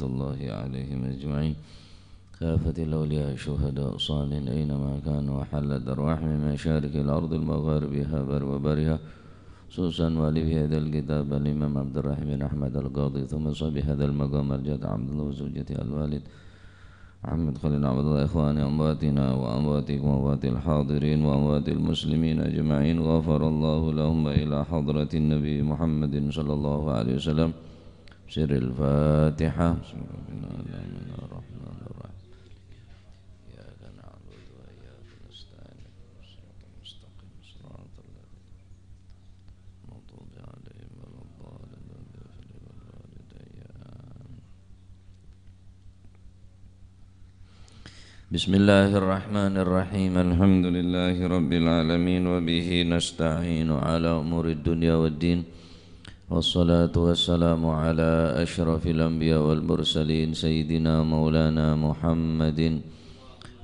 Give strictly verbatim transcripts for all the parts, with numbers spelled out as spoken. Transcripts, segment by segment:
الله عليهم أجمعين. كافة الأولياء الشهداء الصالحين أينما كانوا، وحلت أرواحهم من مشارق الأرض المغاربها برها وبحرها، خصوصا والي هذا الكتاب الإمام عبد الرحيم بن أحمد القاضي، ثم صاحب هذا المقام الجد عبد الله وزوجته الوالد محمد خليل عبد الله، إخواني أمواتنا وأمواتكم وأموات الحاضرين وأموات المسلمين أجمعين، غفر الله لهم، وإلى حضرة النبي محمد صلى الله عليه وسلم. سر الفاتحة. بسم الله الرحمن الرحيم. إياك نعبد وإياك نستعين. اهدنا الصراط المستقيم. صراط الذين المغضوب عليهم ولا الضالين. آمين. بسم الله الرحمن الرحيم. الحمد لله رب العالمين، وبه نستعين على أمور الدنيا والدين. والصلاة والسلام على أشرف الأنبياء والمرسلين، سيدنا مولانا محمد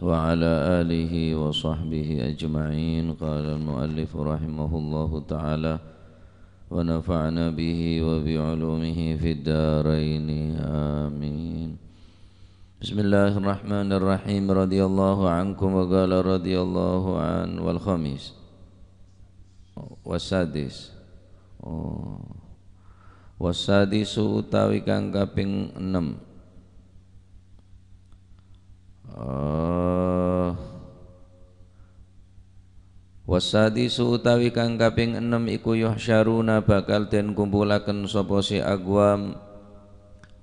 وعلى آله وصحبه أجمعين. قال المؤلف رحمه الله تعالى: ونفعنا به وبعلومه في الدارين. آمين. بسم الله الرحمن الرحيم. رضي الله عنكم، وقال رضي الله عنه. والخامس. Wasadis. Oh. Wasadisu utawi kang kaping ennem. Eh, wasadisu utawi kang kaping ennem iku yuhsyaruna bakal den kumpulaken sapa si agwam,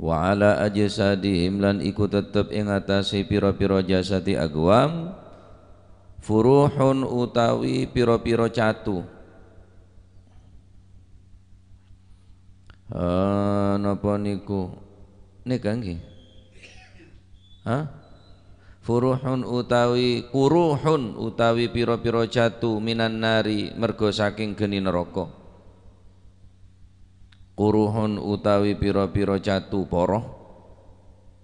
wa ala ajsadihim lan iku tetep ing atase pira-pira jasadi agwam, furuhun utawi pira-pira catu. Eh, napa niku? Neka nggih. Hah? Furuhun utawi kuruhun utawi pira-pira catu minan nari merga saking geni neraka. Kuruhun utawi pira-pira catu poro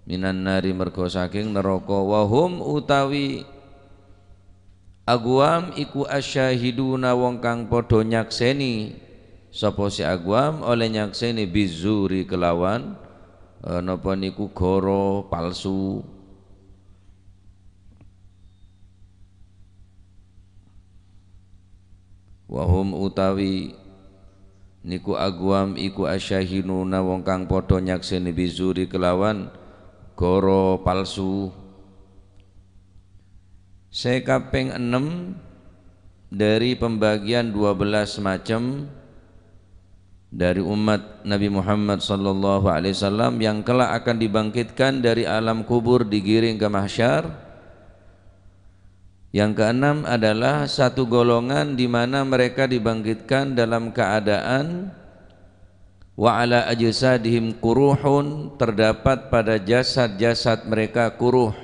minan nari merga saking neraka. Wahum utawi agwam iku asyahiduna wong kang padha nyakseni. Sapa se agwam oleh nyakseni bizuri kelawan, eh, napa niku goro palsu. Wahum utawi niku agwam iku asyahiduna wong kang padha nyakseni bizuri kelawan goro palsu. Se kaping ennem dari pembagian dua belas macam dari umat Nabi Muhammad sallallahu alaihi wasallam yang kelak akan dibangkitkan dari alam kubur, digiring ke mahsyar. Yang keenam adalah satu golongan di mana mereka dibangkitkan dalam keadaan wa ala ajsadihim kuruhun, terdapat pada jasad-jasad mereka kuruh,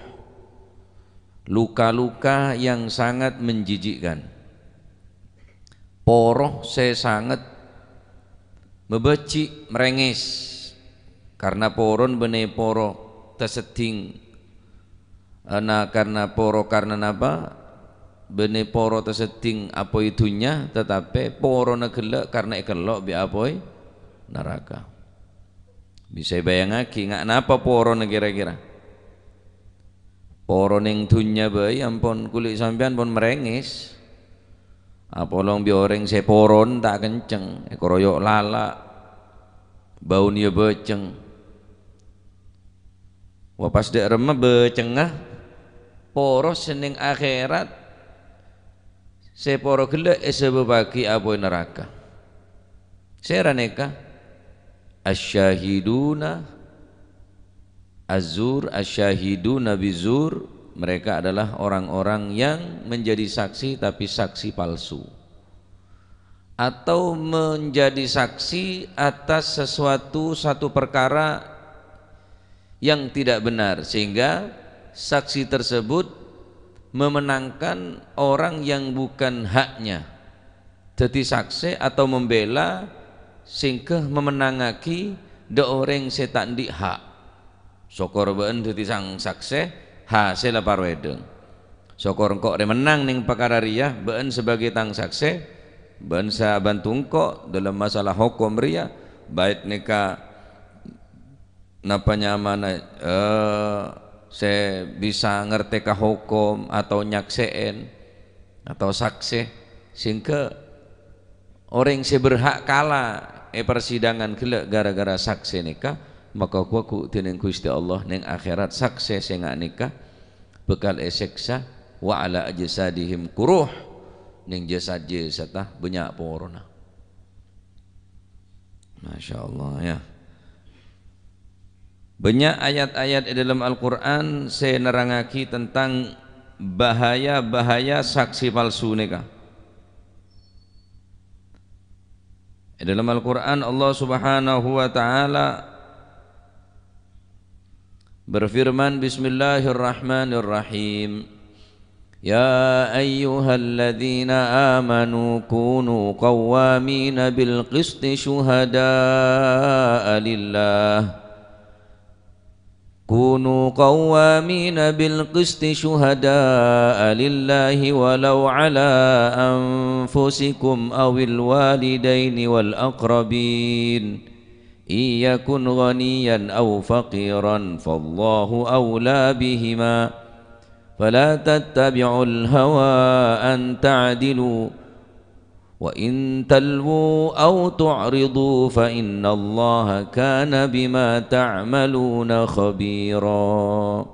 luka-luka yang sangat menjijikkan. Poro se sanget mabecik, merenges. Karena poron bene poro tasedding, eh, na-, karena poro karena napa? Bene poro tasedding apoy dunnya, tetapi porona gella' karena ekello' bi' apoy naraka. Bisa ebayangagi, nga' napa porona kira-kira? Poro neng dunnya bae ampon kuli' sampeyan pon merenges. Apolong bi' oreng se poron ta' kenceng, ekoroyo' lala', baun ya baceng. Wa pas dha' remma bacengnga, poro se neng akhirat, se poro gella' esababagi apoy naraka. Sera neka? Asyahiduna Azur, asyahiduna bizur, mereka adalah orang-orang yang menjadi saksi tapi saksi palsu. Atau menjadi saksi atas sesuatu, satu perkara yang tidak benar, sehingga saksi tersebut memenangkan orang yang bukan haknya. Daddi sakse atau membela sehingga memenangagi dha' oreng se ta' andi' hak. Sokor ba'en daddi sang sakse, hasella paro edheng. Sokor engko' re mennang neng pakara reya, ba'en sebagai tang sakse, ba'en se abantu engko' dalam masalah hokom reya, bait neka Napa nyamana, eh, sè bisa ngartè ka hokom atau nyaksè'èn atau saksè, sehingga orèng sè berhak kala è persidangan ghellâ' gara-gara saksè nèka, maka ghuwâ ghu' dhinèng Ghustè Allah nèng akhèrat saksè sè nga' nèka bhâkal èsèksa, "Wa ala ajsadihim kuruh," nèng jasad-jasadda bânnya' porona. Masya Allah, ya. Bânnya' ayat-ayat è dâlem Al-Qur'an sè nerrangaghi tentang bahaya-bahaya saksè palsu nèka. È dâlem Al-Qur'an Allah Subhanahu wa Ta'ala berfirman, "Bismillahirrahmanirrahim. Ya ayyuhalladzina amanu kunu qawwamina bil qisti syuhada'a lillah." "Kunu qawwamina bil qisti syuhada'a lillahi walau ala anfusikum awil walidaini wal aqrabin. In yakun ghaniyan aw faqiran fallahu awla bihima. Fala tattabi'ul hawa an ta'dilu. Wa in talwu aw tu'ridu fa innallaha kana bima ta'maluna khabira."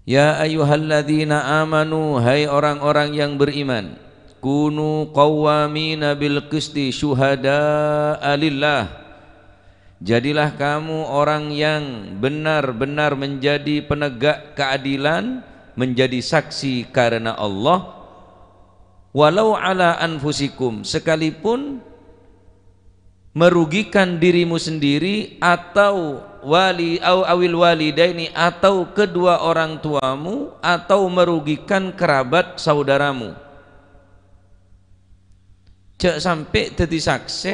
Ya ayyuhalladzina amanu, hai orang-orang yang beriman, kunu qawwamina bil qisti syuhada'a lillah. Jadilah kamu orang yang benar-benar menjadi penegak keadilan, menjadi saksi karena Allah, walau ala anfusikum, sekalipun merugikan dirimu sendiri atau wali, au awil walidaini, atau kedua orang tuamu, atau merugikan kerabat saudaramu. Jhâ' sampè' dhâddhi saksè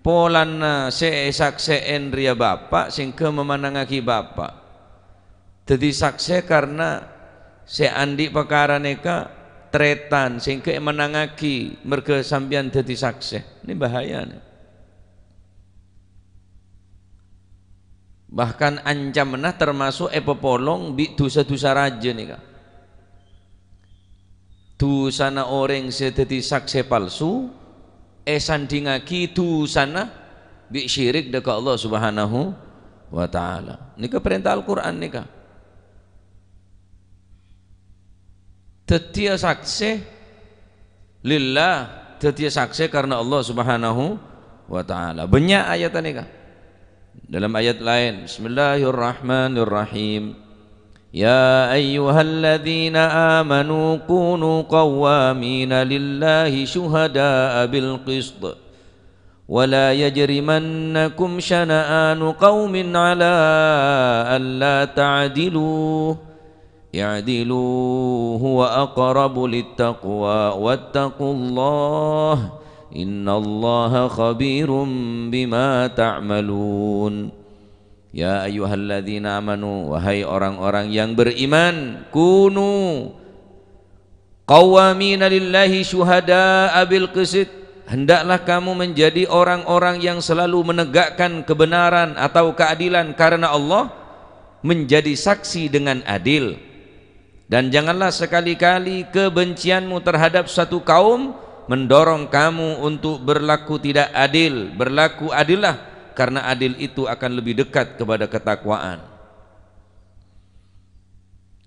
polana sè èsaksè'èn rèya bapa' sehingga mamennangngaghi bapa'. Dhâddhi saksè karna sè andi' parkara nèka tarètan sehingga èmennangngaghi marghâ sampèyan dhâddhi saksè. Nè bahayana. Bahkan ancamanna tamaso' èpapolong bi' dhusa-dhusa rajâ nèka. Dhusana orèng sè dhâddhi saksè palsu èsandhingngaghi dhusana bi' syirik dâ' ka Allah Subhanahu wa Ta'ala. Nèka parènta Al-Qur'an nèka. Dhâddhiyâ saksè lillah, dhâddhiyâ saksè karna Allah Subhanahu wa Ta'ala. Bânnya' ayat nèka. Dalam ayat laèn, "Bismillahirrahmanirrahim. Ya ayyuhalladzina amanu kunu qawwamina lillahi syuhada'a bil qist. Wa la yajrimannakum syana'anu qaumin ala alla ta'dilu. I'dilu huwa aqrabu littaqwa. Wattaqullah. Innallaha khabirum bima ta'malun." Ya ayyuhalladzina amanu, wahai orang-orang yang beriman, kunu qawwamina lillahi syuhada'a bil qist. Hendaklah kamu menjadi orang-orang yang selalu menegakkan kebenaran atau keadilan karena Allah, menjadi saksi dengan adil. Dan janganlah sekali-kali kebencianmu terhadap satu kaum mendorong kamu untuk berlaku tidak adil. Berlaku adillah, karena adil itu akan lebih dekat kepada ketakwaan.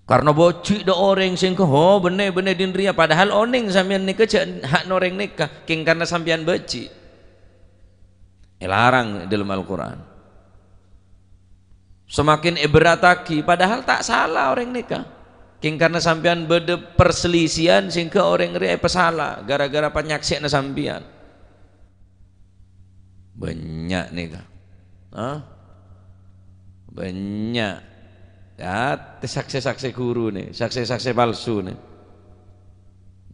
Karna bâji' dâ' orèng sè engko', "Oh, bânnè, bânnè dhin rèya," padahal onèng sampèyan nèka jhâ' ha'na orèng nèka, kèng karna sampèyan bâji'. Èlarang è dâlem Al-Qur'an. Semakin èberrattaghi, padahal ta' sala orèng nèka. Kèng karna sampèyan bâdâ perselisihan sehingga orèng rèya èpasala gara-gara panyaksè'anna sampèyan. Bânnya' nèka. Hah? Bânnya'. Yâ, saksè-saksè ghuru nè, saksè-saksè palsu nè.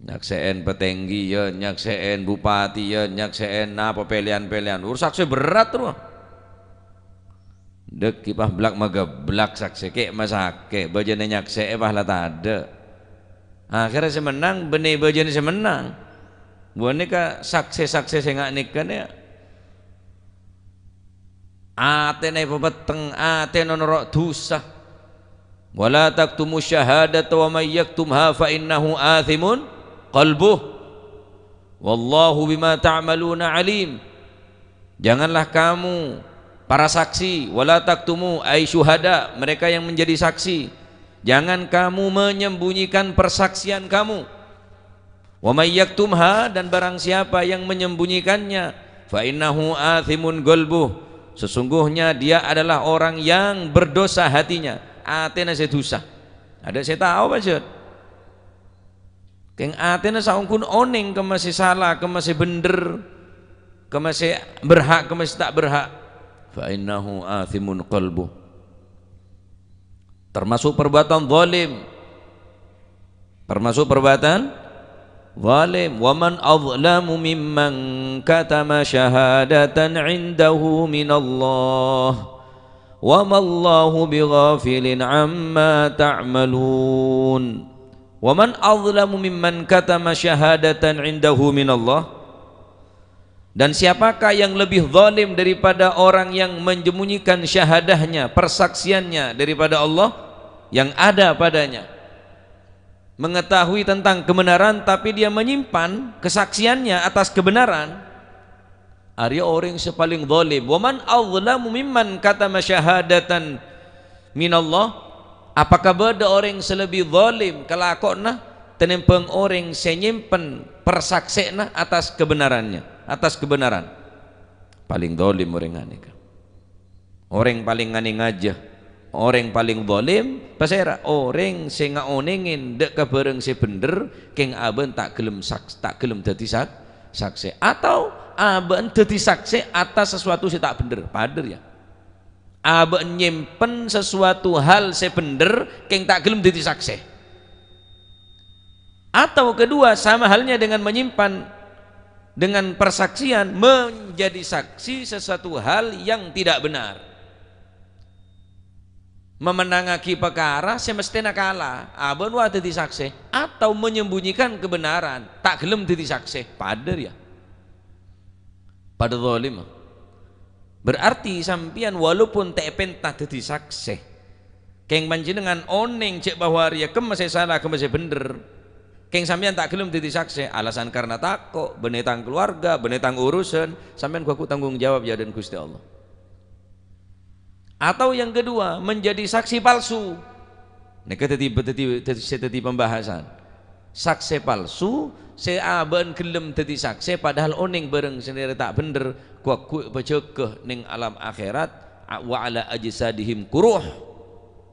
Nyaksè'èn patèngghi, yâ, nyaksè'èn bupati, yâ, nyaksè'èn napa pèlèyan-pèlèyan. Ur saksè berrat, rowa. Dâgghi' pas blak-maghâblak saksè, kè' masakè', bâjâna nyaksè'è pas la tadâ'. Akhèrra sè mennang, bânnè bâjâna sè mennang. Bânnè ka saksè-saksè sè nga' nèka nè. Atèna èpapètteng, atèna noro' dhusa. "Wa la taktumu syahadata wa may yaktumha fa innahu athimun qalbuh. Wallahu bima ta'maluna alim." Janganlah kamu, para saksi, "wa la taktumu", ay syuhada, mereka yang menjadi saksi. Jangan kamu menyembunyikan persaksian kamu. "Wa may yaktumha," dan barang siapa yang menyembunyikannya, "fa innahu athimun qalbuh," sesungguhnya dia adalah orang yang berdosa hatinya. Atèna sè dhusa. Adâ' sè tao, pajhât. Kèng atèna saongghuna onèng kemma sè sala, kemma sè bhendher, kemma sè berhak, kemma sè ta' berhak. "Fa innahu athimun qalbuh." Termasuk perbuatan zalim. Termasuk perbuatan zalim. "Wa man azlamu mimman katama syahadatan indahu minallah. Wa mallahu bighafilin amma ta'malun." "Wa man azlamu mimman katama syahadatan indahu minallah." Dan siapakah yang lebih zalim daripada orang yang menyembunyikan syahadahnya, persaksiannya daripada Allah yang ada padanya? Mengetahui tentang kebenaran, tapi dia menyimpan kesaksiannya atas kebenaran. Arèya orèng sè palèng zalim. "Wa man azlamu mimman katama syahadatan minallah." Apakah bâdâ orèng sè lebbi zalim kalakowanna tènèmbhâng orèng sè nyèmpen persaksè'na atas kebenarannya, atas kebenaran? Palèng zalim orèng ghânèka. Orèng palèng nganè-ngajâ, orèng palèng zalim, pasèra? Orèng sè ngaonèngè dâ' ka bhârâng sè bhendher, kèng abâ'na ta' ghellem saks-, ta' ghellem dâddhi sak-, saksè. Atau abâ'na dâddhi saksè atas sesuatu sè ta' bhendher. Padâ, ya. Abâ'na nyèmpen sesuatu hal sè bhendher, kèng ta' ghellem dâddhi saksè. Atau kedua, sama halnya dengan menyimpan dengan persaksian, menjadi saksi sesuatu hal yang tidak benar. Memenangaghi pakara sè mestèna kala, abâ'na wa dâddhi saksè, atau menyembunyikan kebenaran, ta' ghellem dâddhi saksè, padâ, ya. Padâ zalim. Berarti sampèyan walaupun ta' èpènta dâddhi saksè, kèng panjhennengngan onèng jhâ' bahwa rèya kemma sè sala, kemma sè bhendher, kèng sampèyan ta' ghellem dâddhi saksè, alasan karena tako', bânnè tang kalowarga, bânnè tang urusan, sampèyan ghu-, ghu tanggung jawab è adâ'na Ghustè Allah. Atau yang kedua, menjadi saksi palsu. Nèka dâddhi, dâddhi, dâddhi, sè dâddhi pembahasan. Saksè palsu, sè abâ'na ghellem dâddhi saksè, padahal onèng bhârâng sè nèra ta' bhendher, ghu-, ghu èpajâgâ nèng alam akhèrat, a-, "wa ala ajsadihim kuruh."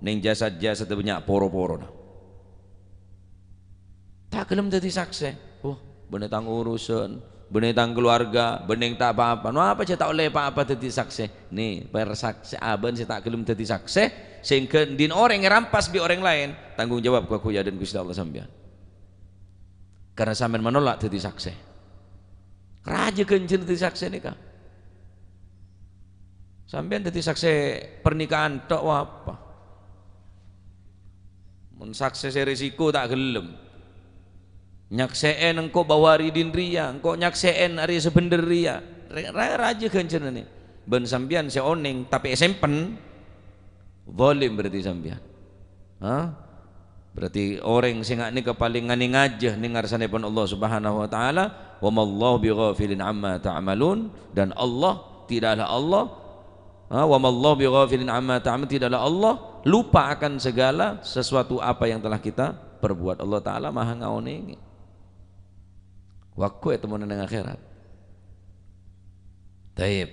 Nèng jasad-jasadda bânnya' poro-porona. Ta' ghellem dâddhi saksè. Wah, bânnè tang urusan, bânnè tang kalowarga, bânnè ta' pa-apa. No apa jhâ' ta' ollè pa-apa dâddhi saksè? Nè, persaksè-, abâ'na sè ta' ghellem dâddhi saksè, sehingga dhin orèng èrampas bi' orèng laèn, tanggung jawab ghu-, ghu è adâ'na Ghustè Allah sampèyan. Karena sampèyan menolak dâddhi saksè. Rajâ ghânjhârânna dâddhi saksè nèka. Sampèyan dâddhi saksè pernikahan tok, wa apa? Mon saksè sè resiko ta' ghellem. Nyaksè'è engko' bahwa rèya dhin rèya, engko' nyaksè'è arè sè bhendher rèya. Ra-, ra-, rajâ ghânjhârânna. Bân sampèyan sè onèng, tapè èsèmpen, zalim berarti sampèyan. Ha? Berarti orèng sè nga-, nèka palèng nganè-ngajâ nèng ngarsanèpon Allah Subhanahu wa Ta'ala, "Wa mallahu bighafilin amma ta'malun," dan Allah tidaklah Allah, ha, "Wa mallahu bighafilin amma ta'malun," tidaklah Allah lupa akan segala sesuatu apa yang telah kita perbuat. Allah Ta'ala Maha ngaonèngè. Wa ghu ètemmowa nèng akhèrat. Taib.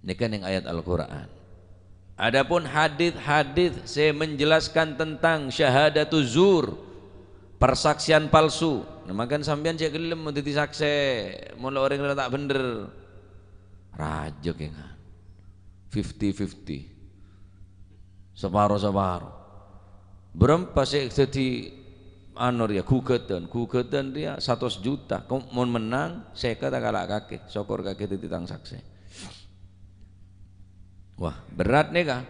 Nèka nèng ayat Al-Qur'an. Adapun hadis-hadis sè menjelaskan tentang syahadatuz zur, persaksian palsu. Nah, mangkana sampèyan jhâ' ghellem dâddhi saksè, mon la orèng ta' bhendher. Rajâ kèngan. Fifty fifty. Saparo-saparo. Bârâmpa sè dâddhi, anu, rèya, gugatan? Gugatan rèya satos juta. Ko-, mon mennang, sèket akala' kakè. Sokor kakè dâddhi tang saksè. Wah, berat nèka.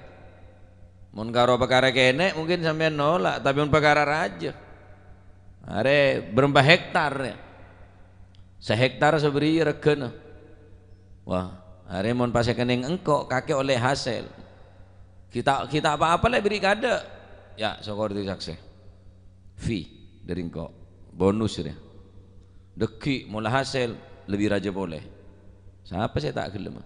Mon karo pakara kènè', mungkin sampèyan nolak, tapè mon pakara rajâ, arè bârâmpa hektar, ya? Sahektar sabâriyâ règhâna? Wah, Arè mon pas èkennèng engko', kakè ollè hasèl. Ghi' ta', ghi' ta' pa-apa la èberri' kaadâ'. Ya, sokor dhâddhi saksè. Fee dhâri engko'. Bonus rèya. Dhâggi' mola hasèl lebbi rajâ polè. Sapa sè ta' ghellem?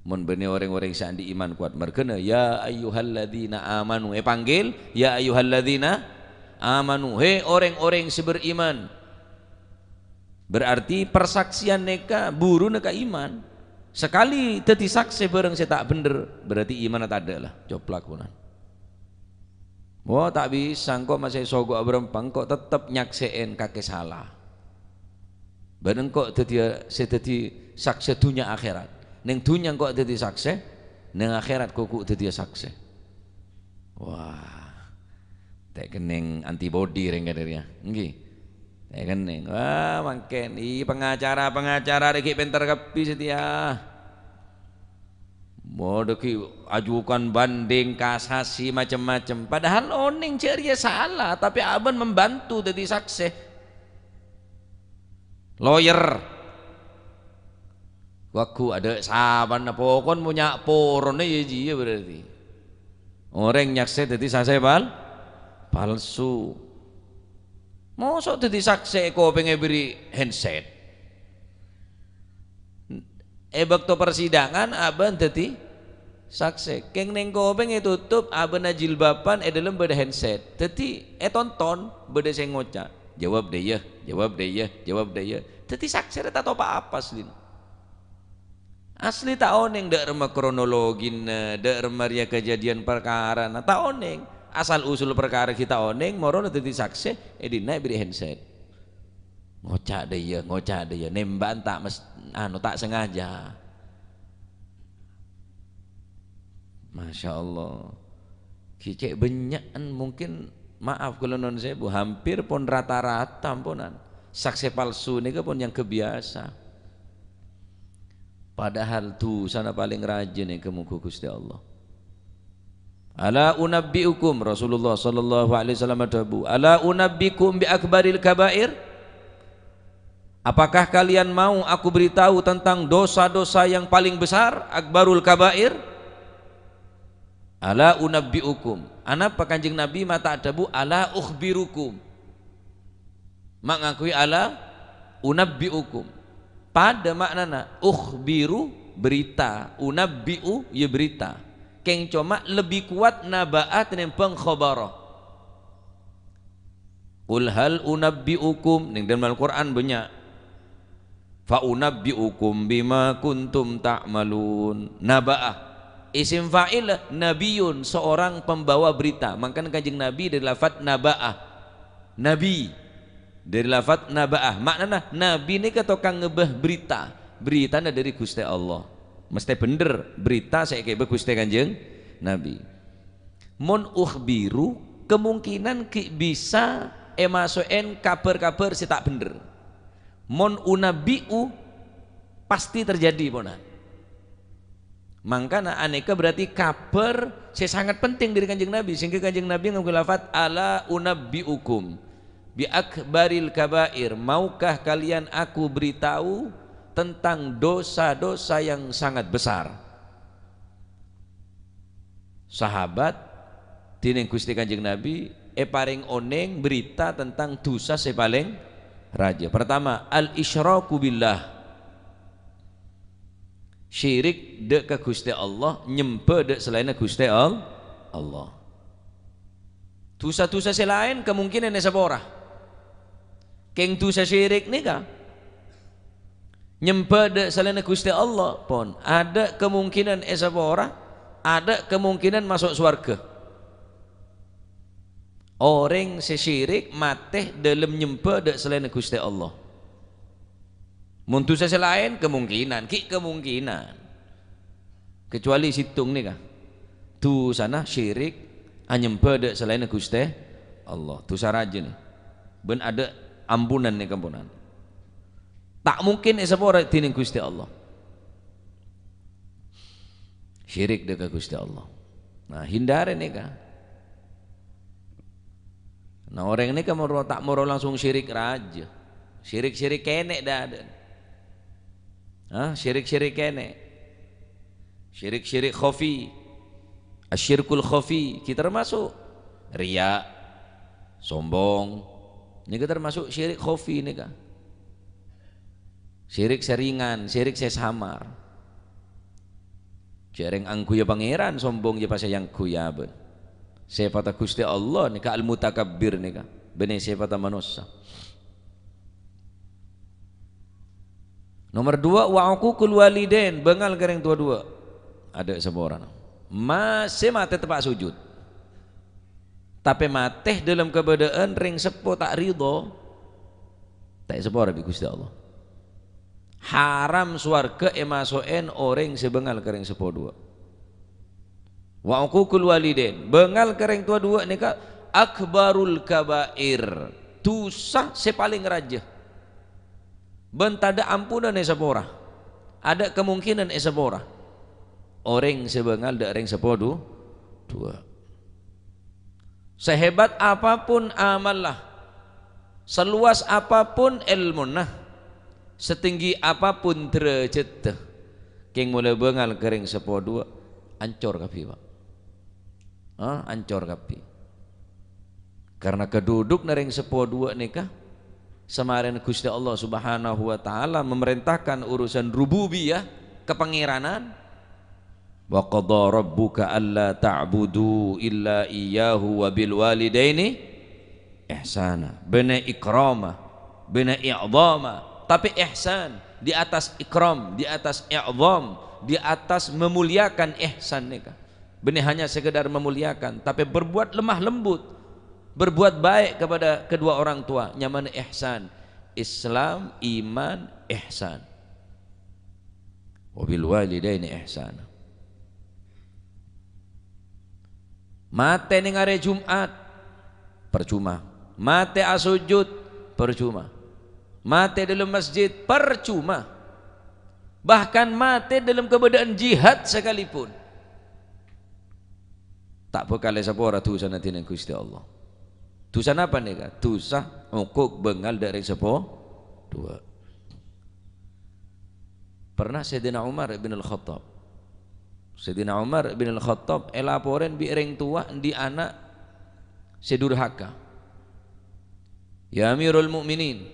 Mon bânnè orèng-orèng sè andi' iman kowat marghâna, "Ya ayyuhalladzina amanu," èpanggil, "Ya ayyuhalladzina amanu," he orèng-orèng sè beriman. Berarti persaksian nèka buruna ka iman. Sakalè dhâddhi saksè bhârâng sè ta' bhendher, berarti imanna tadâ' la, coplak ponan. Wah, ta' bisa, engko' masè sogo' abrâmpang, engko' tettep nyaksè'è kakè sala. Bân engko' dhâddhiyâ sè dhâddhi saksè dhunnya akhèrat. Neng dhunnya engko' dhâddhi saksè, neng akhèrat koku dhâddhiyâ saksè. Wah, ta' kennèng antibodi rèng kadhâriyâ, ènggi? Ta' kennèng. Wah, mangkèn, i, pengacara-pengacara rè ghi' pènter kabbhi satèya. Modâ ghi' ajukan banding, kasasi, macem-macem. Padahal onèng jâ' rèya sala, tapè abân membantu dhâddhi saksè. Lawyer. Waggu adâ' sapanna pokon monya' porona ya jiyâ berarti. Orèng nyaksè dhâddhi saksè pal-, palsu. Mosok dhâddhi saksè è kopèng èberri' handset? È bâkto persidangan abân dhâddhi saksè. Kèng neng kopèng ètotop, abânna jilbaban, è dâlem bâdâ handset. Dhâddhi ètonton, bâdâ sè ngoca', "Jawab dâ' iyâ, jawab dâ' iyâ, jawab dâ' iyâ." Dhâddhi saksè rè ta' topa apa asli. Asli ta' onèng dâ' remma kronologina, dâ' remma rèya kajhâdhiyân parkarana, ta' onèng. Asal usul parkara ghi' ta' onèng, moro la dhâddhi saksè, è dinna' èberri' handset. Ngoca' dâ' iyâ, ngoca' dâ' iyâ, nèmba'an ta' mes-, anu, ta' sengaja. Masya Allah. Ghi' cè' bânnya'an, mungkin, maaf, kaulâ nuwun sèbu, hampir pon rata-rata amponan. Saksè palsu nèka pon èangghep biyasa. Padahal dhusana palèng rajâ nèka mongghu Ghustè Allah. "Ala unabbi'ukum," Rasulullah sallallahu alaihi wasallam adhâbu, "Ala unabbi'ukum bi akbaril kabair?" Apakah kalian mau aku beritahu tentang dosa-dosa yang paling besar, akbarul kabair? Ala unabbi'ukum. Anapa Kanjeng Nabi ma' ta' adhâbu, "Ala ukhbirukum"? Ma' ngakoy, "Ala unabbi'ukum." Padâ ma'nana, ukhbiru, berita, unabbi'u, ya berita. Kèng coma lebbi kowat naba'a tènèmbhâng khabara. "Qul hal unabbi'ukum," neng dâlem Al-Qur'an bânnya'. "Fa unabbi'ukum bima kuntum ta'malun." Naba'a. Isim fa'il nabiyun, seorang pembawa berita. Mangkana Kanjeng Nabi dâri lafat naba'a. Nabi. Dâri lafat naba'a. Ma'nana, Nabi nèka tokang ngèbâ berita. Beritana dâri Ghustè Allah. Mestè bhendher berita sè èkèbâ Ghustè Kanjeng Nabi. Mon ukhbiru, kemungkinan ghi' bisa èmaso'è kabhâr-kabhâr sè ta' bhendher. Mon unabbi'u, pasti terjadi, ponan. Mangkana, anèka berarti kabhâr sè sangat penting dâri Kanjeng Nabi, sehingga Kanjeng Nabi ngangghuy lafat, "Ala unabbi'ukum bi akbaril kabair, maukah kalian aku beritahu tentang dosa-dosa yang sangat besar?" Sahabat dhinèng Ghustè Kanjeng Nabi èparèng onèng berita tentang dhusa sè palèng rajâ. Pertama, al-isyraku billah. Syirik dâ' ka Ghustè Allah, nyembhâ dâ' salaènna Ghustè Al-, Allah. Dhusa-dhusa sè laèn kemungkinan èsapora. Kèng dhusa syirik nèka, nyembhâ dâ' salaènna Ghustè Allah, pon. Adâ' kemungkinan èsapora, adâ' kemungkinan maso' sowarghâ. Orèng sè syirik matè dâlem nyembhâ dâ' salaènna Ghustè Allah. Mon dhusa sè laèn, kemungkinan, ghi' kemungkinan. Kecuali sèttong nèka. Dhusana syirik, anyembhâ dâ' salaènna Ghustè Allah. Dhusa rajâ nè. Bân adâ' ampunan nèka ampunan. Ta' mungkin èsapora dhinèng Ghustè Allah. Syirik dâ' ka Ghustè Allah. Nah, hindari nèka. Nah, orèng nèka moro, ta' moro langsung syirik rajâ. Syirik-syirik kènè' dâ-, dâ-, Ah, syirik-syirik kènè'. Syirik-syirik khafi. Asyirkul khafi, ghi' termasuk riya', sombong. Nèka termasuk syirik khafi nèka. Syirik sè ringan, syirik sè samar. Jhâ' rèng angghuya Pangèran, sombong jhâ' pas èangghuy abâ'. Sèpatta Ghustè Allah nèka Al-Mutakabbir nèka, bânnè sèpatta manossa. Nomer duwâ', wa uququl walidain, bângal ka rèng towa duwâ'. Adâ' saporana. Ma-, sè matè teppa' sujud. Tapè matè dâlem kabâdâ'ân rèng seppo ta' ridho, ta' èsapora bi' Ghustè Allah. Haram sowarghâ èmaso'è orèng sè bângal ka rèng seppo duwâ'. Wa uququl walidain, bângal ka rèng towa duwâ' nèka akbarul kabair, dhusa sè palèng rajâ. Bân tadâ' ampunan èsapora. Adâ' kamongkènan èsapora. Orèng sè bângal dâ' rèng seppo du-, duwâ'. Sehebat apapun amalla, seluas apapun èlmona, setinggi apapun dârâjhâddhâ, kèng molaè bângal ka rèng seppo duwâ', ancor kabbhi, Pak. Ah, ancor kabbhi. Karena kadhudhukna rèng seppo duwâ' nèka, samarèna Ghustè Allah Subhanahu wa Ta'ala memerintahkan urusan rububiyah, kapangèranan. "Wa qadha rabbuka alla ta'budu illa iyyahu wa bil walidaini ihsana." Bânnè ikrama, bânnè i'dhama, tapè ihsan di atas ikram, di atas i'dham, di atas memuliakan ihsan nèka. Bânnè hanya sekedar memuliakan, tapè berbuat lemah lembut, berbuat baik kepada kedua orang tua, nyamana ihsan. Islam, iman, ihsan. "Wa bil walidaini ihsana." Matè nèng arè Jum'at, parcoma. Matè asojud, parcoma. Matè dâlem masjid, parcoma. Bahkan matè dâlem kabâdâ'ân jihad sakalèpon, ta' bhâkal èsapora dhusana dhinèng Ghustè Allah. Dhusa napa nèka? Dhusa uquq bângal dâ' rèng seppo duwâ'. Pernah Sayyidina Umar bin Al-Khattab, Sayyidina Umar bin Al-Khattab èlaporè bi' rèng towa andi' ana' sè durhaka. "Ya Amirul Mukminin,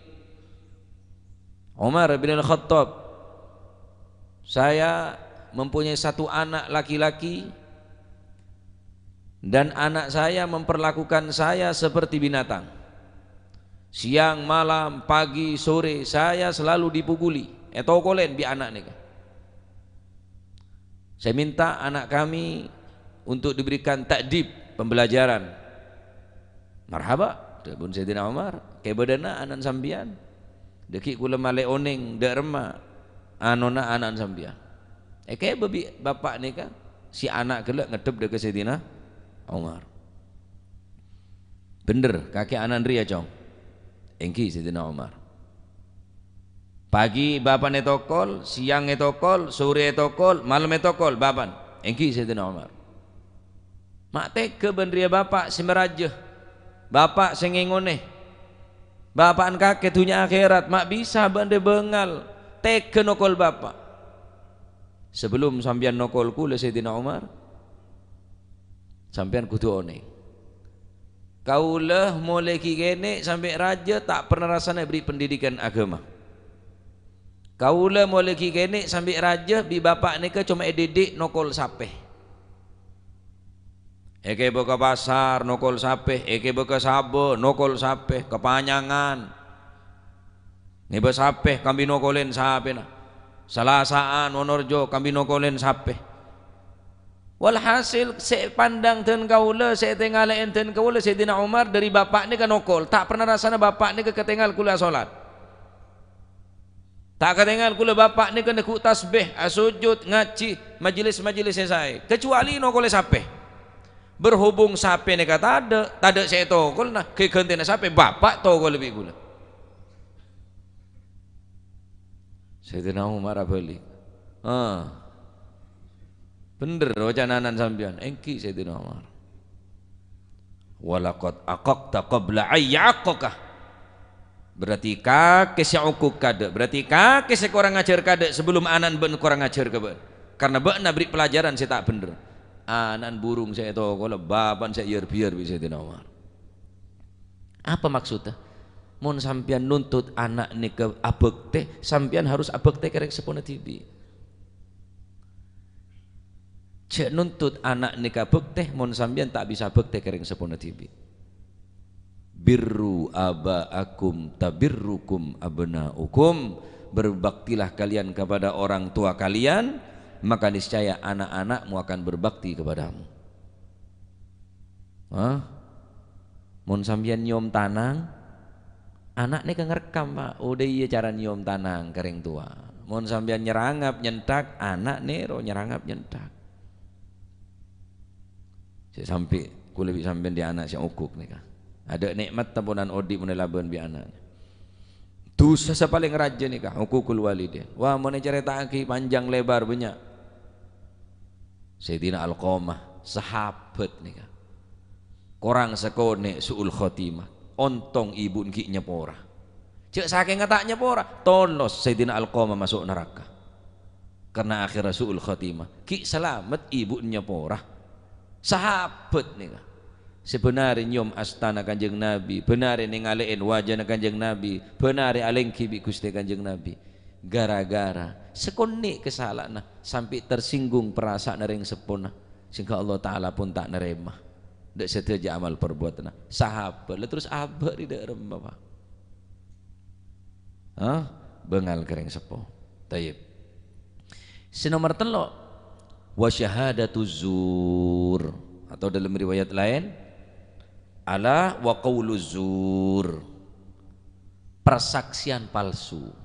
Umar bin Al-Khattab, saya mempunyai satu anak laki-laki dan anak saya memperlakukan saya seperti binatang. Siang, malam, pagi, sore, saya selalu dipukuli, ètokolèn bi' ana' nèka. Saya minta anak kami untuk diberikan ta'dib, pembelajaran." "Marhaba," dhâbuna Sayyidina Umar, "kèbâ dâna ana'na sampèyan. Dâgghi' kaulâ malè onèng dâ' remma anona ana'na sampèyan." Èkèbâ bi' bapa' nèka, si ana' ghellâ' ngadhep dâ' ka Sayyidina Umar. "Bhendher, kakè ana'na rèya, Cong?" "Èngghi, Sayyidina Umar." "Pagi bapa'na ètokol, siang ètokol, sore ètokol, malem ètokol bapa'na?" "Èngghi, Sayyidina Umar." "Ma' tegghâ bâ'na rèya bapa' sè marajâ, bapa' sè ngèngonè, bapa'na kakè dhunnya akhèrat, ma' bisa bâ'na rèya bângal tegghâ nokol bapa'. Sabellunna sampèyan nokol kaulâ, Sayyidina Umar, sampèyan kodhu onèng. Kaulâ molaè ghi' kènè' sampè' rajâ ta' pernah rassana èberri' pendidikan agama. Kaulâ molaè ghi' kènè' sampè' rajâ bi' bapa' nèka coma èdidik nokol sapè. Èkèbâ ka pasar nokol sapè, èkèbâ ka sabâ nokol sapè, ka Panyangan. Ngèbâ sapè, kambi nokolèn sapèna. Salasa'an, Wonorejo, kambi nokolèn sapè. Walhasil, sè èpandang dân kaulâ, sè ètèngalè dân kaulâ, Sayyidina Umar dâri bapa' nèka nokol. Ta' pernah rassana bapa' nèka katèngal kaulâ asolat. Ta' katèngal kaulâ bapa' nèka neggu' tasbih, asojud, ngajhi, majelis-majelis sè saè. Kecuali nokolè sapè. Berhubung sapè nèka tadâ', tadâ' sè ètokolna, ghi' ghântèna sapè, bapa' tokolè bi' kaulâ. Sayyidina Umar abâli. Ah. Bhendher ocanana sampèyan, èngghi Sayyidina Umar. "Walaqad aqaqta qabla an ya'aqqaka." Berarti kakè sè okok kaḍâ', berarti kakè sè korang ajhâr kaḍâ' sabellunna ana'na bâ'na korang ajhâr ka bâ'na. Karna bâ'na bherri' pelajaran sè ta' bhender. Ana'na burung sè ètokola, bapa'na sè èyâr-biyâr bi' Sayyidina Umar. Apa maksudnya? Mon sampèyan nuntut ana' nèka abhâktè, sampèyan harus abhâktè ka rèng seppona dhibi'. Jhâ' nuntut ana' nèka bhâktè, mon sampèyan ta' bisa bhâktè ka rèng seppona dhibi'. "Birru aba'akum tabirrukum abna'ukum." Berbaktilah kalian kepada orang tua kalian, maka niscaya anak-anakmu akan berbakti kepadamu. Hah? Mon sampèyan nyom tanang, ana' nèka ngarekkam, Pak. Oḍâ iyâ cara nyom tanang ka rèng towa. Mon sampèyan nyerangap, nyenthak, ana' nèro nyerangap, nyenthak. Sè sampè' kulâ bi' sampèyan ḍi' ana' sè okok nèka. Aḍâ' nè'mat taponan oḍi' mon èlabân bi' ana'. Dhusa sè palèng rajâ nèka, uququl walidain. Wah, mon ècarèta'aghi panjang lèbâr bânnya'. Sayyidina Alqamah, sahabat nèka. Korang sakonè' su'ul khotimah, ontong ibu'na ghi' nyapora. Jhâ' sakènga ta' nyapora, tolos Sayyidina Alqamah maso' naraka. Karna akhèrra su'ul khotimah, ghi' salamet ibu'na nyapora. Sahabat nèka. Sè bân arè nyom astana Kanjeng Nabi, bân arè nèngalè'è wajana Kanjeng Nabi, bân arè alèngghi bi' Ghustè Kanjeng Nabi. Gara-gara sakonè' kasala'anna sampè' tersinggung parasa'anna rèng seppona, sehingga Allah Ta'ala pon ta' narèma ḍâ' sadhâjâ amal parbuatanna. Sahabat la terros abâ' ri ḍâ' remma, Pak. Hah? Bângal ka rèng seppo. Tayyib. Sè nomer tello', wa syahadatu zur. Atau dalam riwayat lain, ala wa qaulu zur. Persaksian palsu.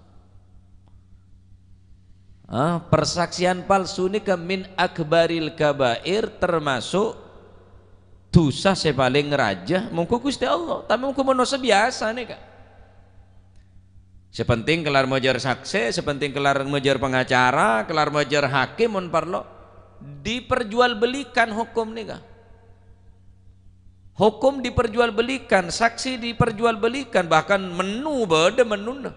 Ah, persaksian palsu nèka min akbaril kabair, termasuk dhusa sè palèng rajâ mongghu Ghustè Allah, tapè mongghu manossa biyasa nèka. Sè penting kellar majâr saksè, sè penting kellar majâr pangacara, kellar majâr hakim mon parlo. Diperjualbelikan hukum nèka. Hukum diperjualbelikan, saksi diperjualbelikan, bahkan mennu bâḍâ mennuna.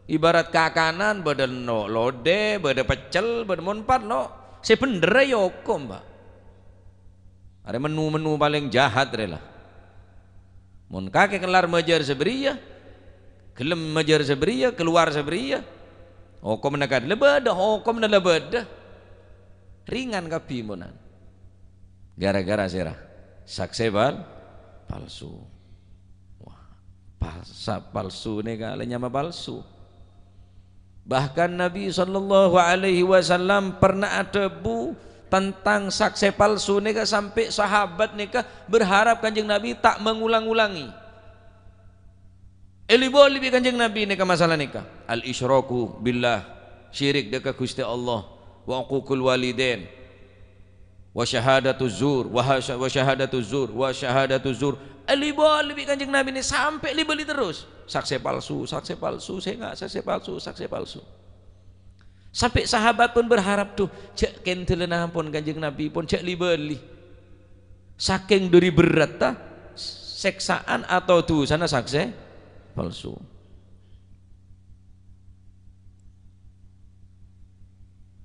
Ibarat kakanan, bâḍâ no-, loḍe, bâḍâ peccel, bâḍâ mon parlo. Sè bhendherra ya hukum, Pak. Arè mennu-mennu palèng jahat rè la. Mon kakè kellar majâr sabâriyâ, ghellem majâr sabâriyâ, kalowar sabâriyâ, hokomma kadhi la bâḍâ, hokomma la bâḍâ. Ringan kabbhi monan. Gara-gara sèra? Saksè pal-, palsu. Wah, pal-, sa-, palsu nèka la nyama palsu. Bahkan Nabi sallallahu alaihi wasallam pernah adhâbu tentang saksè palsu nèka sampè' sahabat nèka berharap Kanjeng Nabi ta' mangulang-ulangi. Èli-bâli bi' Kanjeng Nabi nèka masalah nèka. Al-isyraku billah, syirik ḍâ' ka Ghustè Allah, wa uququl walidain. Wa syahadatu zur, wa hasya-, wa syahadatu zur, wa syahadatu zur. Èli-bâli bi' Kanjeng Nabi nè sampè' li-bâli terros. Saksè palsu, saksè palsu, sènga' saksè palsu, saksè palsu. Sampè' sahabat pon berharap, "Ḍu, jhâ' kèndhâlâna ampon Kanjeng Nabi pon jhâ' li-bâli." Sakèng ḍâri berratta sèksaan atau dhusana saksè palsu.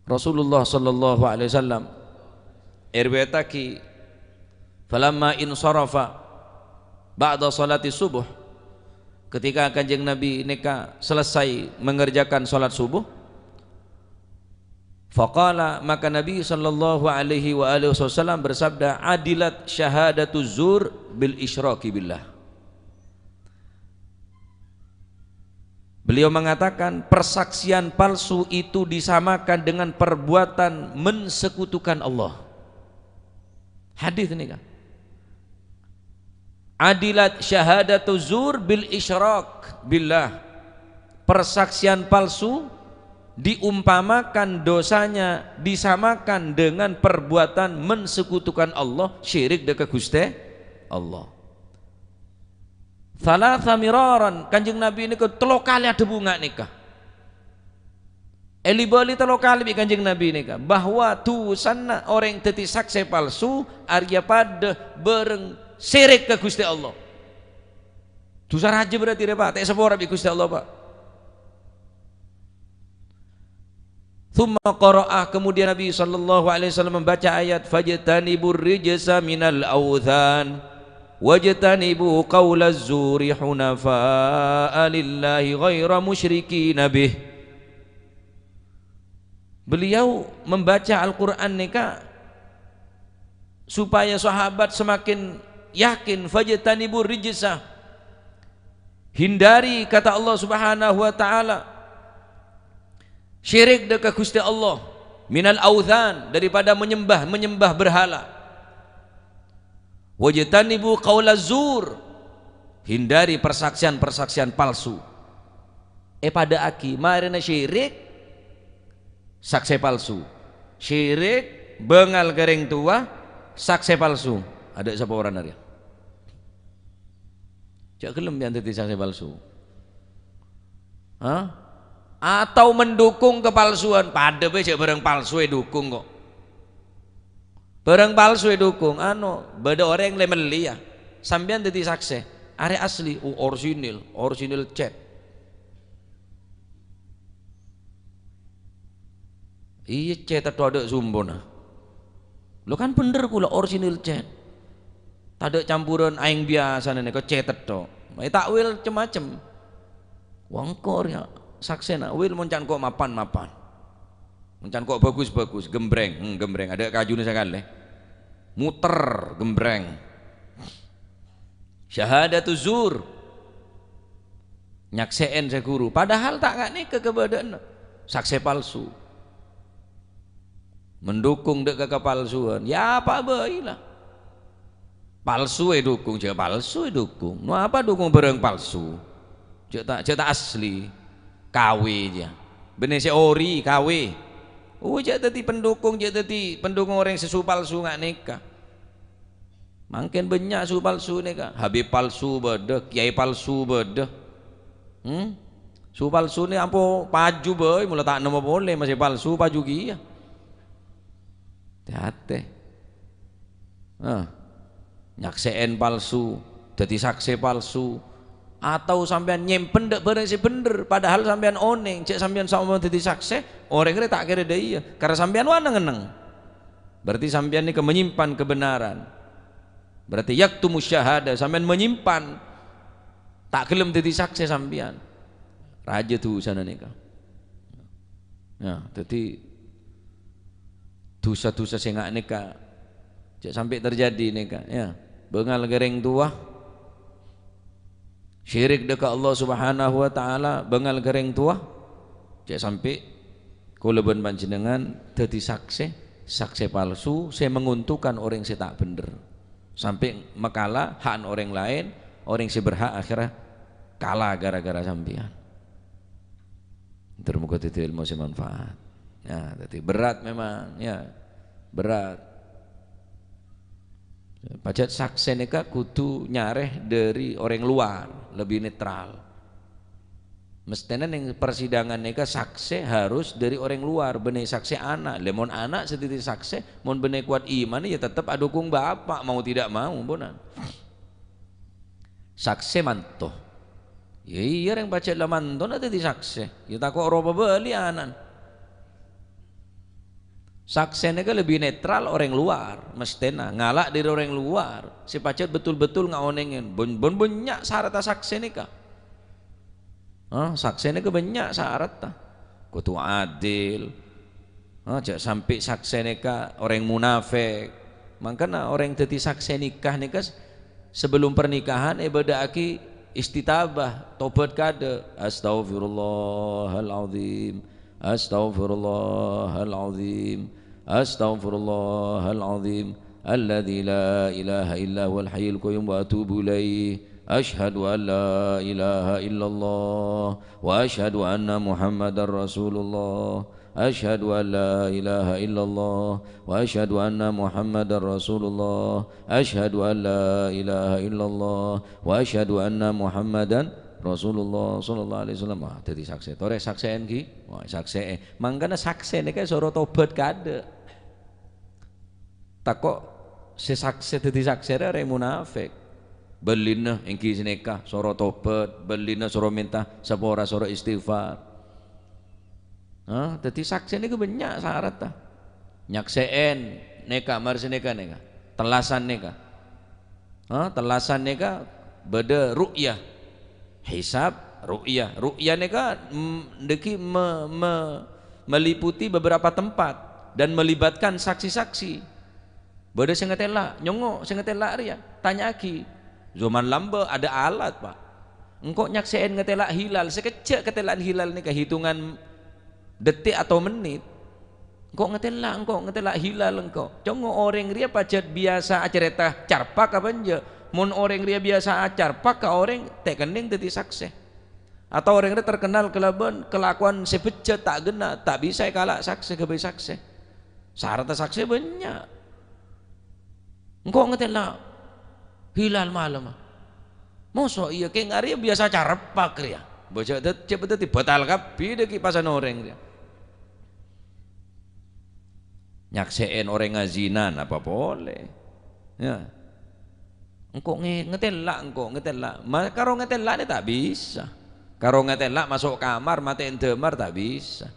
Rasulullah sallallahu alaihi wasallam, èriwayataghi, "Falamma insarafa ba'da shalati subuh," ketika Kanjeng Nabi nèka selesai mengerjakan salat subuh, faqala, maka Nabi sallallahu alaihi wa alihi wasallam bersabda, "Adilat syahadatu zur bil isyraki billah." Beliau mengatakan, persaksian palsu itu disamakan dengan perbuatan mensekutukan Allah. Hadis ini kan. Adilat syahadatu zur bil isyrak billah. Persaksian palsu diumpamakan dosanya disamakan dengan perbuatan mensekutukan Allah, syirik ḍâ' ka Ghustè Allah. Thalatha miraran, Kanjeng Nabi nèka tello kalè adhâbu nga' nèka. Èli-bâli tello kalè bi' Kanjeng Nabi nèka, bahwa dhusana orèng dhâddhi saksè palsu arèya paḍâ bhâreng syirik ka Ghustè Allah. Dhusa rajâ berarti rè, Pa', ta' èsapora bi' Ghustè Allah, Pa'. Tsumma qara'a, kemudian Nabi sallallahu alaihi wasallam membaca ayat, "Fajtanibur rijsa minal authan, wajtanibu qaulaz zuri hunafa'a lillahi ghaira musyrikina bih." Beliau membaca Al-Qur'an nèka supaya sahabat semakin yakin, "Fajtanibur rijsa." Hindari, kata Allah Subhanahu wa Ta'ala, syirik dâ' ka Ghustè Allah, "minal authan," daripada menyembah-menyembah berhala. "Wajtanibu qaulaz zur," hindari persaksian-persaksian palsu. Èpadâ'âghi, marèna syirik, saksè palsu. Syirik, bângal ka rèng towa, saksè palsu. Adâ' saporana rèya. Jhâ' ghellem yâ dhâddhi saksè palsu. Hah? Atau mendukung kepalsuan. Padâ bhâi jhâ' bârâng palsu èdukung kok. Bârâng palsu èdukung. Ano, bâdâ orèng lè-mellè yâ. Sampèyan dhâddhi saksè. Arè asli, oh, orsinil, orsinil cèt. Iyâ, cèt tèttho adâ' sumbona. Lo kan bhender kaulâ orsinil cèt. Tadâ' campuran aèng biyasana nèka cèt tèttho. Ètakwil cem-macem. Wah, engko' rèya saksèna, wil mon can ko' mapan-mapan. Mon can ko' bagus-bagus, gembreng, hmm, gembreng, adâ' kajuna sakalè. Muter, gembreng. Syahadatu zur. Nyaksè'è sè ghuru, padahal ta' nga' nèka kabâdâ'ânna. Saksè palsu. Mendukung dâ' ka kapalsuan, yâ apa bhâi la. Palsu èdukung, jhâ' palsu èdukung. No apa dukung bârâng palsu? Jhâ' ta', jhâ' ta' asli. K W jâ. Bânnè sè ori, K W. Oh, jhâ' dhâddhi pendukung, jhâ' dhâddhi pendukung orèng sè su-palsu nga' nèka. Mangkèn bânnya' su palsu nèka. Habib palsu bâdâ, kiai palsu bâdâ. Hmm? Su palsu nè ampo paju bhâi, mola ta' nemmo polè, masè palsu paju kèya. Tè-atè. Nah, nyaksè'è palsu, dhâddhi saksè palsu. Atau sampèyan nyèmpen dâ' bârâng sè bhender, padahal sampèyan onèng, jhâ' sampèyan saompama dhâddhi saksè, orèng rè ta' kèra dâ' iyâ, karna sampèyan wa neng-enneng. Berarti sampèyan nèka menyimpan kebenaran. Berarti yaktumus syahadah, sampèyan menyimpan, ta' ghellem dhâddhi saksè sampèyan. Rajâ dhusana nèka. Nah, dhâddhi dhusa-dhusa sè nga' nèka jhâ' sampè' terjadi nèka, yâ. Bângal ka rèng towa, syirik dâ' ka Allah Subhanahu wa Ta'ala, bângal ka rèng towa, jhâ' sampè' kaulâ bân panjhennengan dhâddhi saksè, saksè palsu sè menguntungkan orèng sè ta' bhender. Sampè' makala ha'na orèng laèn, orèng sè berhak akhèrra kala gara-gara sampèyan. Ter moga dhâddhi ilmu sè manfaat. Ya, dhâddhi berat memang, ya. Berat. Pajhât saksè nèka kodhu nyarè dâri orèng luar, lebbi netral. Mesthèna neng persidangan nèka saksè harus dâri orèng luar, bânnè saksè ana'. Lè, mon ana' sè dhâddhi saksè, mon bânnè kowat imanna, ya tetep adukung bapa', mau tidak mau, ponan. Saksè manto. Ya iyâ, rèng pajhât la mantona dhâddhi saksè. Ya tako' rowa bâli ana'na. Saksè nèka lebbi netral orèng luar, mesthèna ngala' dâri orèng luar sè pajhât betul-betul ngaonèngè. Bân-, bân-, bânnya' saratta saksè nèka. Hah, saksè nèka bânnya' saratta. Kodhu adil. Hah, jhâ' sampè' saksè nèka orèng munafèk. Mangkana orèng dhâddhi saksè nikah nèka s-, sebelum pernikahan èbâdâ'âghi istitabah, tobat kaadâ'. Astaghfirullahaladzim. Astaghfirullahaladzim. Astaghfirullahaladzim. Alladzi la ilaha illa huwal hayyul qayyum wa atubu ilaih. Asyhadu an la ilaha illallah wa asyhadu anna Muhammadar Rasulullah. Asyhadu an la ilaha illallah wa asyhadu anna Muhammadar Rasulullah. Asyhadu an la ilaha illallah wa asyhadu anna Muhammadan Rasulullah sallallahu alaihi wasallam. Wah, dhâddhi saksè. Torè saksè'è ghi? Wah, saksè'è. Mangkana saksè nèka soro tobat kaadâ'. Tako' sè saksè dhâddhi saksè rè orèng munafèk. Bâlina ènggi sanèka soro tobat, bâlina soro mènta sapora, soro istighfar. Hah? Dhâddhi saksè nèka bânnya' saratta. Nyaksè'è nèka, marè sanèka nèka. Tellasan nèka. Hah? Tellasan nèka bâdâ ru'yah. Hisab, ru'yah. Ru'yah nèka, mm, dhâggi' me-, me-, meliputi beberapa tempat dan melibatkan saksi-saksi. Bâdâ sè ngatèla', nyongngo' sè ngatèla' rèya, tanya'aghi. Zaman lambâ' adâ' alat, Pa'. Engko' nyaksè'è ngatèla' hilal, sakejjhâ' katèla'an hilal nèka hitungan detik atau menit. Engko' ngatèla', engko' ngatèla' hilal engko'. Cong orèng rèya pajhât biyasa acarèta carpak apa enjâ'? Mon orèng rèya biyasa acarpak ka orèng, ta' kennèng dhâddhi saksè. Atau orèng rèya terkenal kalabân kalakowan sè bejjhât ta' ghenna, ta' bisa èkala' saksè ghâbây saksè. Saratta saksè bânnya'. Engko' ngatèla' hilal malem. Moso' iyâ, kèng arèya biyasa carpak rèya. Bâjâ dâd-, cè' dhâddhi batal kabbhi dhâggi' pasan orèng rèya. Nyaksè'è orèng ngazina, napa polè? Ya. Engko' nge-, ngatèla', engko' ngatèla'. Ma-, karo ngatèla' nè ta' bisa. Karo ngatèla' maso' kamar, matè'è dâmar, ta' bisa.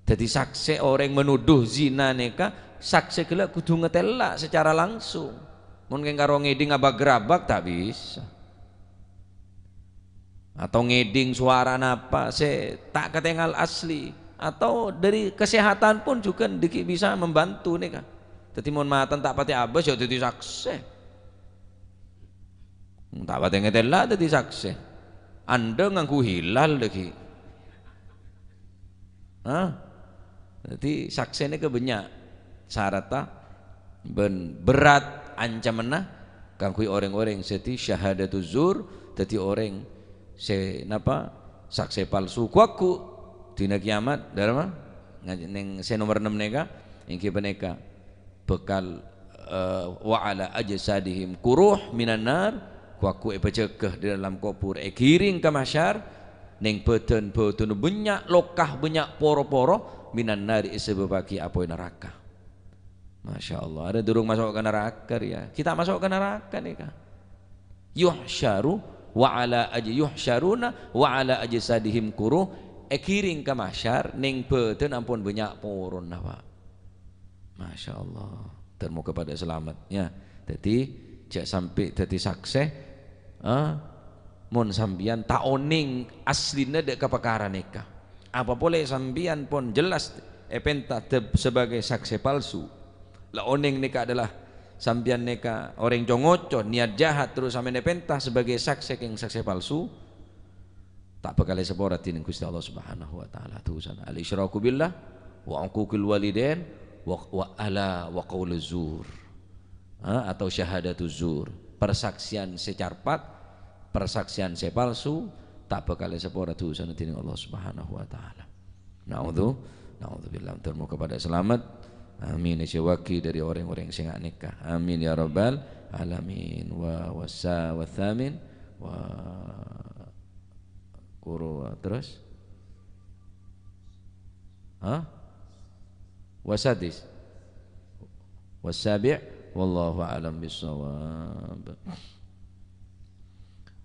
Dhâddhi saksè orèng menuduh zina nèka, saksè ghellâ' kodhu ngatèla' secara langsung. Mon kèng karo ngèdhing abâk-rabâk, ta' bisa. Atau ngèdhing sowara napa sè ta' katèngal asli, atau dhâri kesehatan pun jhughân dhâggi' bisa membantu nèka. Dhâddhi mon matèn ta' patè abâs, ya dhâddhi saksè. Ta' patè ngatèla' dhâddhi saksè. Andhâ ngangghu hilal dhâggi'. Hah? Dhâddhi saksè nèka bânnya' saratta bân berrâ' ancamanna kaangghuy orèng-orèng sè dhâddhi syahadatuz zur, dhâddhi orèng sè napa? Saksè palsu. Ghu-lagghu dina kiyamat, dhârma? Nga-, neng sè nomer ennem nèka, ènggi panèka bhâkal, eh, "Wa ala ajsadihim kuruh minan nar," ghu-lagghu èpajâgâ di dalam kobhur, èghiring ka mahsyar, neng bhâdhân-bhâdhânna bânnya' loka, bânnya' poro-poro, minan nari èsabâbbhâghi apoy naraka. Masya Allah, arèya durung maso' ka naraka rèya. Ghi' ta' maso' ka naraka nèka. Yuhsyaru wa ala aj-, yuhsyaruna wa ala ajsadihim kuruh, èghiring ka mahsyar, neng bhâdhân ampon bânnya' porona, Pak. Masya Allah. Dan moga padâ salamet, ya. Dhâddhi, jhâ' sampè' dhâddhi saksè, eh, mon sampèyan ta' onèng aslina dhâ' ka parkara nèka. Apa polè sampèyan pon jelas èpènta dâ-, sebagai saksè palsu. La onèng nèka adalah sampèyan nèka orèng co-ngoco, niat jahat, terros sampèyan èpènta sebagai saksè kèng saksè palsu. Ta' bhâkal èsapora dhinèng Ghustè Allah Subhanahu wa Ta'ala dhusana. Al-isyraku billah, wa uquqil walidain, wa, wa ala, wa qauluz zur. Ha, atau syahadatuz zur. Persaksian sè carpak, persaksian sè palsu, ta' bhâkal èsapora dhusana dhinèng Allah Subhanahu wa Ta'ala. Na'udzu, na'udzubillah. Muga padâ salamet. Amin. Èjâuwâghi dhâri orèng-orèng sè nga' nèka. Amin ya rabbal alamin. Wa wasa, wa tsamin, wa Kuru, terus? Hah? Wasadis? Wasabi'? Wallahu a'lam bissawab.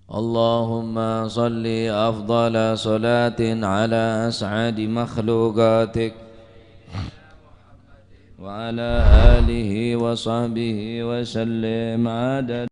Allahumma salli afdhala salatin ala as'adi makhluqatik wa ala alihi wa sahbihi wa sallim adada